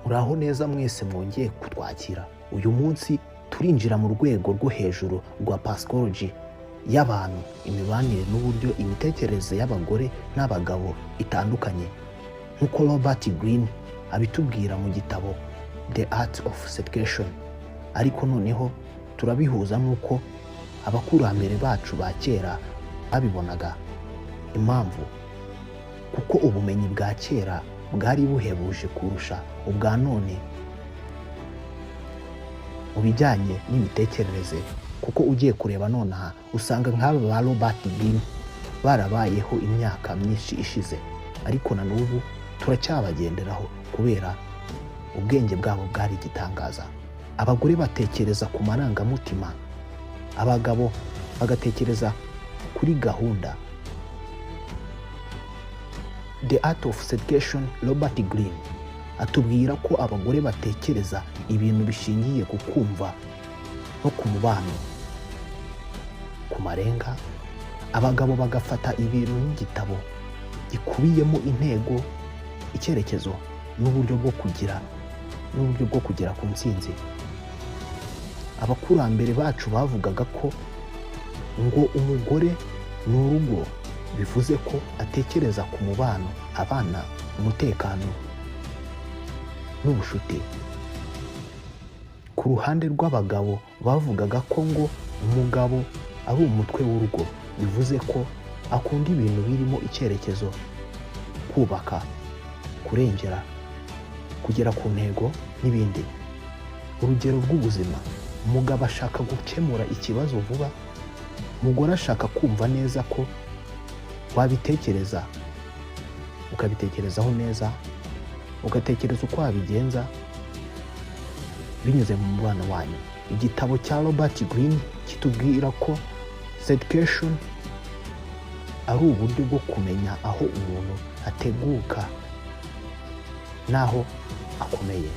Muraho neza mwese mwongeye kutwakira. Uyu munsi turinjira mu rwego rwo hejuru rwa psychology y'abantu, imibanire n'uburyo imitekerereze y'abagore n'abagabo itandukanye, nk'uko Robert Greene abitubwira mu gitabo The Art of Seduction. Ariko noneho turabihuza n'uko abakurambere bacu ba kera babibonaga. Impamvu, kuko ubumenyi bwa kera bwari buhebuje kurusha ubwa none mu bijyanye n'imitekerereze, kuko ugiye kureba nonaha usanga nk'aba ba Robert Greene barabayeho imyaka myinshi ishize, ariko na n'ubu turacyabagenderaho kubera ubwenge bwabo bwari igitangaza. Abagore batekereza ku marangamutima, abagabo bagatekereza kuri gahunda. The Art of Seduction, Robert Greene atubwira ko abagore batekereza ibintu bishingiye ku kumva no ku mubano, ku marenga, abagabo bagafata ibintu nk'igitabo gikubiyemo intego, icyerekezo n'uburyo bwo kugera ku ntsinzi. Abakurambere bacu bavugaga ko ngo umugore ni urugo, bivuze ko atekereza ku mubano, abana, umutekano n'ubushuti. Ku ruhande rw'abagabo, bavugaga ko ngo umugabo ari umutwe w'urugo, bivuze ko akunda ibintu birimo icyerekezo, kubaka, kurengera, kugera ku ntego n'ibindi. Urugero rw'ubuzima: umugabo ashaka gukemura ikibazo vuba, umugore ashaka kumva neza ko wabitekereza, ukabitekerezaho neza, ugatekereza uko wabigenza binyuze mu mubano wanyu. Igitabo cya Robert Greene kitubwira ko seduction ari uburyo bwo kumenya aho umuntu ateguka n'aho akomeye.